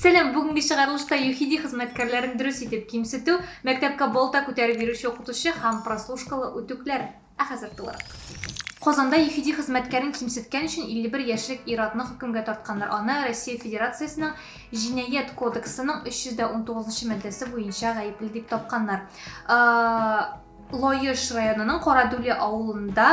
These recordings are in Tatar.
Сәлам, бүгенге чыгарылышта ЮХИДИ хезмәткәрләрен дөрес итеп кимсетү, мәктәпкә балта күтәреп йөрүче укытучы һәм прослушкалы үтүкләр. Ә хәзер тулырак. Казанда ЮХИДИ хезмәткәрен кимсеткән өчен 51 яшьлек ир-атны хөкемгә тартканнар. Аны Россия Федерациясенең Җинаять кодексының 319 нчы маддәсе буенча гаепле дип тапканнар. Лаеш районының Карадүле авылында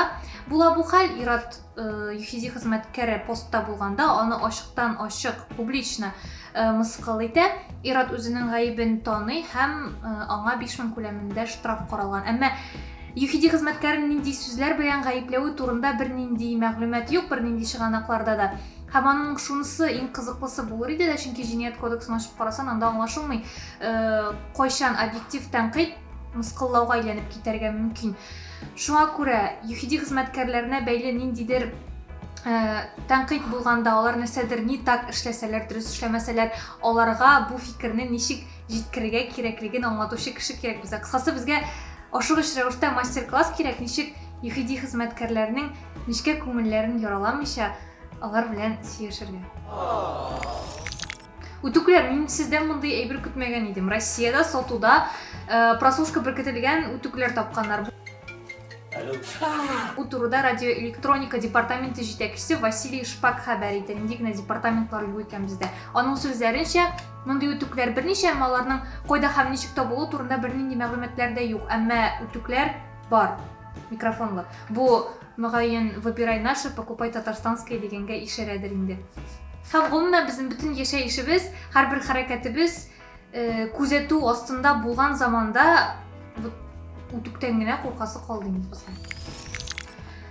була бу хәл. Ир-ат ЮХИДИ хезмәткәре постта булганда аны ачыктан-ачык, публично мыскыл итә. Ир-ат үзенең гаебен таный һәм аңа 5000 күләмендә штраф каралган. Әмма ЮХИДИ хезмәткәрен нинди сүзләр белән гаепләве турында бернинди мәгълүмат юк, бернинди чыганакларда да. Һәм аның шунысы иң кызыклысы булыр иде дә, чөнки җинаять кодексын ачып карасаң, анда аңлашылмый, кайчан объектив тәнкыйть мыскыллауга әйләнеп китәргә мөмкин. Шуңа күрә ЮХИДИ хезмәткәрләренә бәйле ниндидер э, тәнкыйть булганда, алар нәрсәдер не так эшләсәләр, дөрес эшләмәсәләр, аларга бу фикерне ничек җиткерергә кирәклеген аңлатучы кеше кирәк безгә. Кыскасы, безгә ашыгыч рәвештә мастер-класс кирәк, ничек ЮХИДИ хезмәткәрләренең нечкә күңелләрен яраламыйча алар белән сөйләшергә. Үтүкләр, мин сездән мондый әйбер көтмәгән идем. Россиядә сатуда э, прослушка беркетелгән үтүкләр тапканнар. Бу турыда радиоэлектроника департаменты җитәкчесе Василий Шпак хәбәр итә. Нинди генә департаментлар юк икән бездә. Аның сүзләренчә, мондый үтүкләр берничә, әмма аларның кайда һәм ничек табылуы турында бернинди мәгълүматлар да юк. Әмма үтүкләр бар. Микрофонлы. Бу Мөгаен, выбирай наше, покупай татарстанское дигәнгә ишарәдер инде. Һәм гомумән безнең бөтен яшәешебез, һәрбер хәрәкәтебез э, күзәтү астында булган заманда вот үтүктән генә куркасы калды инде безгә.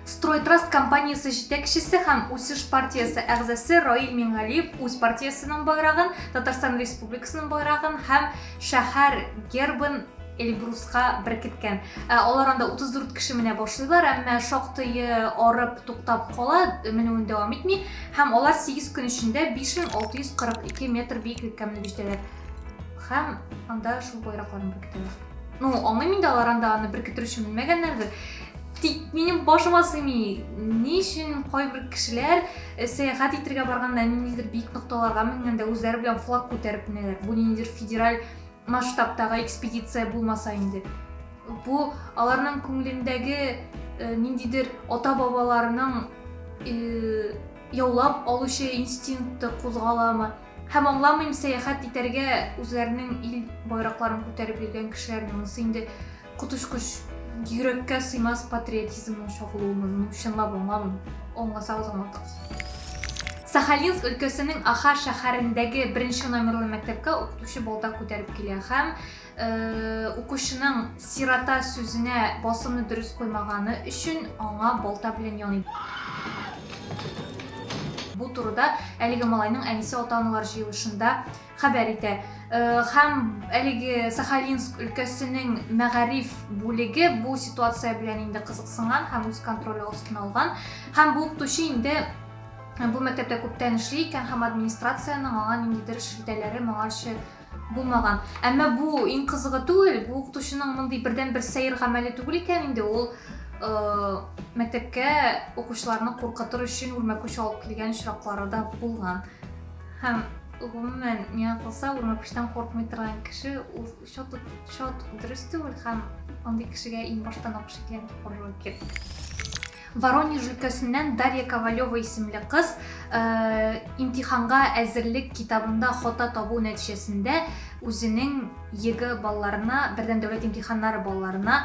Стройтраст компаниясе җитәкчесе һәм Үсеш партиясе әгъзасы Раил Миңгалиев үз партиясенең байрагын, Татарстан Республикасының байрагын һәм шәһәр гербын Эльбруска беркеткән. Ә, алар анда 34 кеше менә башлыйлар, әмма шактые арып туктап кала, менүен дәвам итми. Һәм алар 8 көн эчендә 5642 метр биеклеккә менеп җитәләр. Һәм анда шул байракларны беркетәләр. Ну, аңлыйм инде, алар анда аны беркетер өчен менмәгәннәрдер. Тик минем башыма сыймый, ни өчен кайбер кешеләр э, сәяхәт итергә барганда ниндидер биек нокталарга менгәндә үзләре белән флаг күтәреп менәләр. Бу ниндидер федераль масштабтагы экспедиция булмаса инде. Бу аларның күңелендәге э, ниндидер ата-бабаларының э, яулап алучы инстинкты кузгаламы? Һәм аңламыйм сәяхәт итәргә үзләренең ил байракларын күтәреп йөргән кешеләрне. Монысы инде коточкыч йөрәккә сыймас патриотизмның чагылуымы? Ну, чынлап аңламыйм. Аңласагыз, аңлатыгыз. Сахалинск өлкәсенең Аха шәһәрендәге беренче номерлы мәктәпкә укытучы балта күтәреп килә һәм э, укучының сирота сүзенә басымны дөрес куймаганы өчен аңа балта белән яный. Бу турыда әлеге малайның әнисе ата-аналар җыелышында хәбәр итә. Э, һәм әлеге Сахалинск өлкәсенең мәгариф бүлеге бу ситуация белән инде кызыксынган һәм үз контроле астына алган. Һәм бу укытучы инде э, бу мәктәптә күптән эшли икән һәм администрациянең аңа ниндидер шелтәләре моңарчы булмаган. Әмма бу иң кызыгы түгел, бу укытучының мондый бердәнбер сәер гамәле түгел икән инде ул э, мәктәпкә укучыларны куркытыр өчен үрмәкүч алып килгән очраклары да булган. Һәм гомумән, миңа калса, үрмәкүчтән куркмый торган кеше ул чат чат дөрес түгел һәм андый кешегә иң баштан ук шикләнеп карарга кирәк. Воронеж өлкәсеннән Дарья Ковалева исемле кыз э, имтиханга әзерлек китабында хата табу нәтиҗәсендә үзенең ЕГЭ балларына, бердәм дәүләт имтиханнары балларына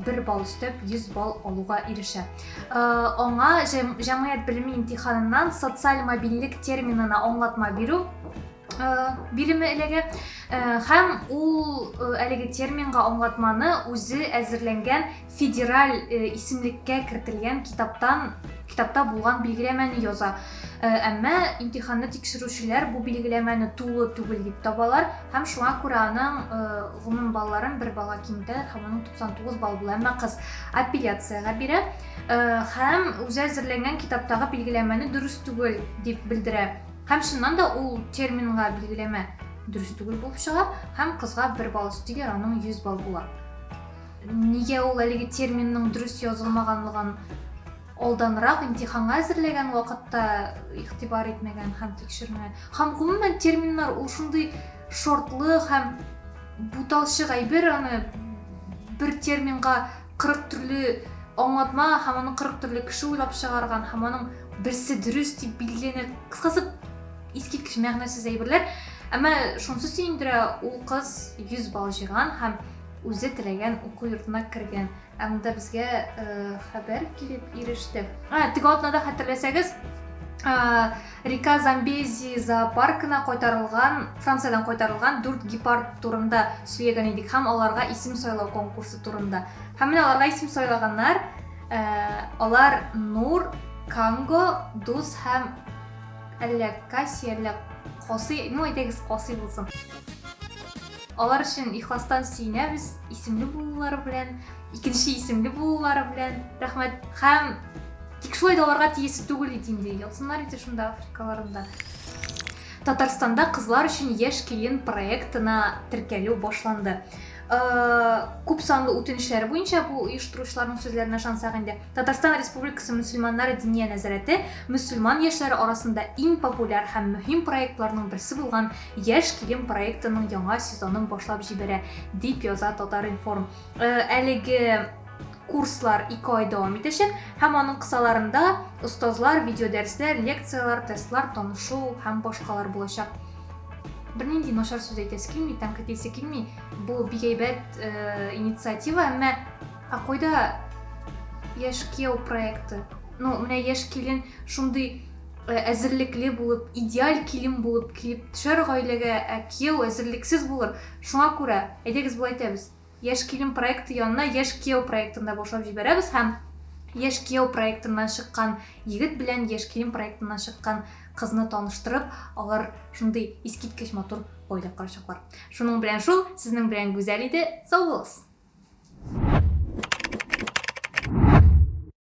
бер балл өстәп 100 балл алуга ирешә. Э, аңа җәмгыять белеме имтиханыннан социаль мобильлек терминына аңлатма бирү э, биреме эләгә э, һәм ул әлеге терминга аңлатманы үзе әзерләнгән федераль исемлеккә кертелгән китаптан китапта булган билгеләмәне яза. Әмма имтиханны тикшерүчеләр бу билгеләмәне тулы түгел дип табалар һәм шуңа күрә аның гомум балларын бер баллга киметәләр һәм аның 99 балл була. Әмма кыз апелляциягә бирә һәм үзе әзерләнгән китаптагы билгеләмәне дөрес түгел дип белдерә. Һәм чыннан да ул терминга билгеләмә дөрес түгел булып чыга һәм кызга бер балл өстиләр, аның 100 балл була. Нигә ул әлеге терминның дөрес язылмаганлыгын Алданрак имтиханга әзерләгән вакытта игътибар итмәгән һәм тикшермәгән. Һәм гомумән терминнар ул шундый шортлы һәм буталчык әйбер, аны бер терминга 40 төрле аңлатма һәм аны 40 төрле кеше уйлап чыгарган һәм аның берсе дөрес дип билгеләнә. Кыскасы, искиткеч мәгънәсез әйберләр. Әмма шунысы сөендерә, ул кыз 100 балл җыйган һәм үзе теләгән уку йортына кергән. Ә монда безгә э, хәбәр килеп иреште. А, теге атнада хәтерләсәгез, Река Замбези зоопаркына кайтарылган, Франциядән кайтарылган дүрт гепард турында сөйләгән идек һәм аларга исем сайлау конкурсы турында. Һәм менә аларга исем сайлаганнар. Э, алар Нур, Канго, Дус һәм әллә Каси, әллә Косы, ну әйдәгез Косы булсын. Алар өчен ихластан сөенәбез, исемле булулары белән, икенче исемле булулары белән. Рәхмәт. Һәм тик шулай да аларга тиесе түгел бит инде. Ятсыннар иде шунда Африкаларында. Татарстанда кызлар өчен Яшь килен проектына теркәлү башланды. Э, күп санлы үтенечләре буенча бу оештыручыларның сүзләренә ышансак инде Татарстан Республикасы мөселманнары диния нәзарәте мөселман яшьләре арасында иң популяр һәм мөһим проектларның берсе булган Яшь килен проектының яңа сезонын башлап җибәрә, дип яза Татар-информ. Э, әлеге курслар 2 ай дәвам итәчәк һәм аның кысаларында остазлар, видеодәресләр, лекцияләр, тестлар, танышу һәм башкалар булачак. Бернинди начар сүз әйтәсе килми, тәнкыйтьлисе килми. Бу бик әйбәт э, инициатива, әмма ә кайда яшь кияү проекты? Ну, менә яшь килен шундый э, әзерлекле булып, идеаль килен булып килеп төшәр гаиләгә, ә кияү әзерлексез булыр. Шуңа күрә, әйдәгез болай итәбез. Яшь килен проекты янына Яшь кияү проектын да башлап җибәрәбез һәм Яшь кияү проектыннан чыккан егет белән Яшь килен проектыннан чыккан кызны таныштырып, алар шундый искиткеч матур гаилә корачаклар. Шуның белән шул, сезнең белән Гүзәл иде. Сау булыгыз!